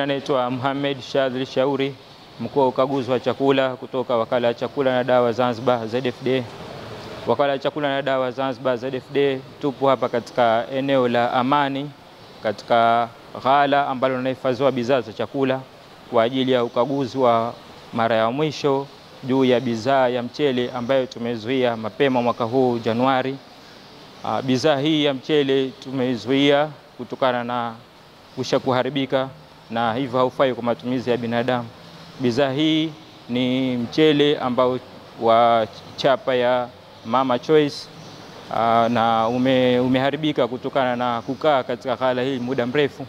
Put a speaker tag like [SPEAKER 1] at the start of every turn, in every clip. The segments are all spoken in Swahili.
[SPEAKER 1] Naitwa Mohamed Shadhili Shauri, mkuu wa ukaguzi wa chakula kutoka Wakala wa Chakula na Dawa Zanzibar ZFD. Wakala wa Chakula na Dawa Zanzibar ZFD tupo hapa katika eneo la Amani katika ghala ambalo linahifadhiwa bidhaa za chakula kwa ajili ya ukaguzi wa mara ya mwisho juu ya bidhaa ya mchele ambayo tumezuia mapema mwaka huu Januari. Bidhaa hii ya mchele tumeizuia kutokana na kusha kuharibika na hivyo haufai kwa matumizi ya binadamu. Bidhaa hii ni mchele ambao wa chapa ya Mama Choice na umeharibika kutokana na kukaa katika ghala hii muda mrefu.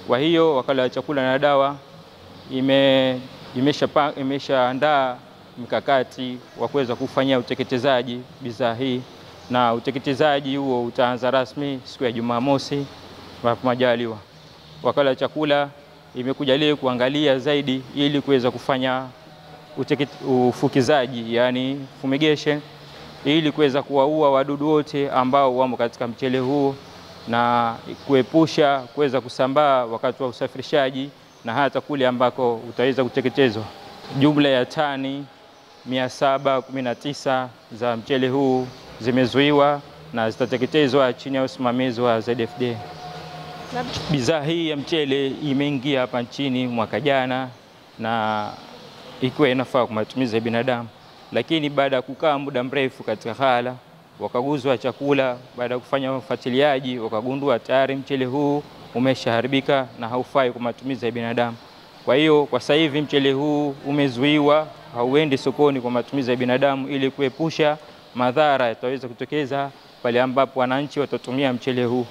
[SPEAKER 1] Kwa hiyo Wakala wa Chakula na Dawa imeshaandaa mkakati wa kuweza kufanyia uteketezaji bidhaa hii, na uteketezaji huo utaanza rasmi siku ya Jumamosi majaliwa. Wakala wa Chakula imekuja leo kuangalia zaidi ili kuweza kufanya ufukizaji, yani fumigation, ili kuweza kuwaua wadudu wote ambao wamo katika mchele huu na kuepusha kuweza kusambaa wakati wa usafirishaji na hata kule ambako utaweza kuteketezwa. Jumla ya tani 719 za mchele huu zimezuiwa na zitateketezwa chini ya usimamizi wa ZFD. Bidhaa hii ya mchele imeingia hapa nchini mwaka jana na ikiwa inafaa kwa matumizi ya binadamu, lakini baada ya kukaa muda mrefu katika ghala, wakaguzi wa chakula baada ya kufanya ufuatiliaji wakagundua tayari mchele huu umeshaharibika na haufai kwa matumizi ya binadamu. Kwa hiyo kwa sasa hivi mchele huu umezuiwa, hauendi sokoni kwa matumizi ya binadamu ili kuepusha madhara yataweza kutokeza pale ambapo wananchi watatumia mchele huu.